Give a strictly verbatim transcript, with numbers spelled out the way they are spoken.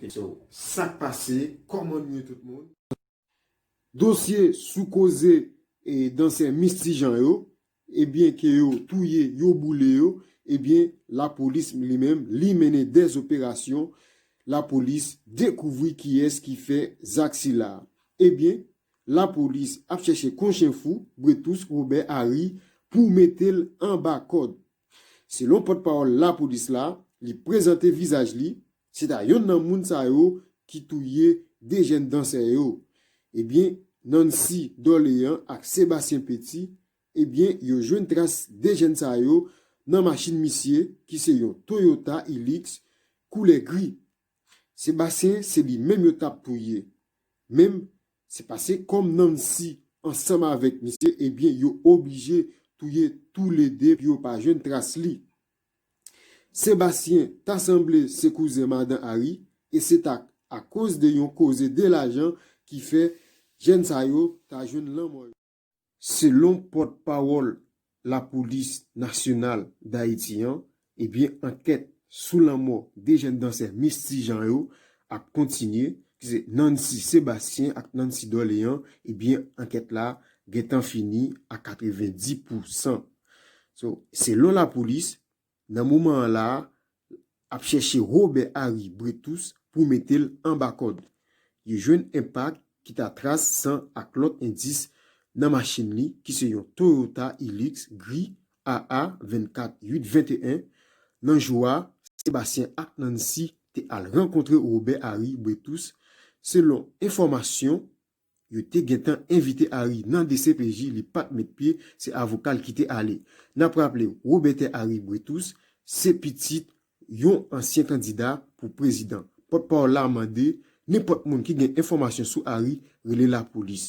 So, sa k pase, kòman nou ye tout moun? Dosye sou koze e dansè Misty Jean yo, ebyen ke yo touye, yo boule yo, ebyen lapolis li menm, li mennen dèz operasyon, lapolis dekouvri kiyès ki fè zak sila. Ebyen, lapolis ap chèche konchen fou, Bretous Robert Harry, pou mete l anba kòd. Selon pòtpawòl lapolis la, li prezante vizaj li, se ta yonn nan moun sa yo ki touye de jèn dansè yo. Ebyen, Nancy Dorléan ak Sébastien Petit, ebyen, yo jwenn tras de jèn sa yo nan machin misye ki se yon Toyota Hilux koulè gri. Sébastien se li menm yo t ap touye. Menm, se pase kòm Nancy ansanm avèk misye, ebyen, yo oblije touye toulede pou yo pa jwenn tras li. Sébastien ta sanble se kouzen madan Harry, e se ta akoz de yon koze de lajan ki fè jèn sa yo ta jwenn lanmò yo. Selon pòtpawòl lapolis nasyonal Dayiti an, ebyen, ankèt sou lanmò de jèn dansè Misty Jean yo ap kontinye, ki se Nancy Sébastien ak Nancy Dorléan, ebyen, ankèt la gentan fini a katrevenndis pousan. So, selon lapolis, nan moman an la, ap chèche Robert Harry Bretous pou mete l anba kòd. Yo jwenn enpak ki ta tras san ak lòt endis nan machin li, ki se yon Toyota Hilux gri A A vennkat uit venteyen. Nan jou a, Sébastien ak Nancy te al rankontre Robert Harry Bretous. Selon enfòmasyon, yo te gentan envite Harry nan D C P J, li pa t met pye, se avoka l ki te ale. N ap raple, Robert Harry Bretous se pitit yon ansyen kandida pou prezidan. Pòtpawòl la mande nenpòt moun ki gen enfòmasyon sou Harry rele lapolis.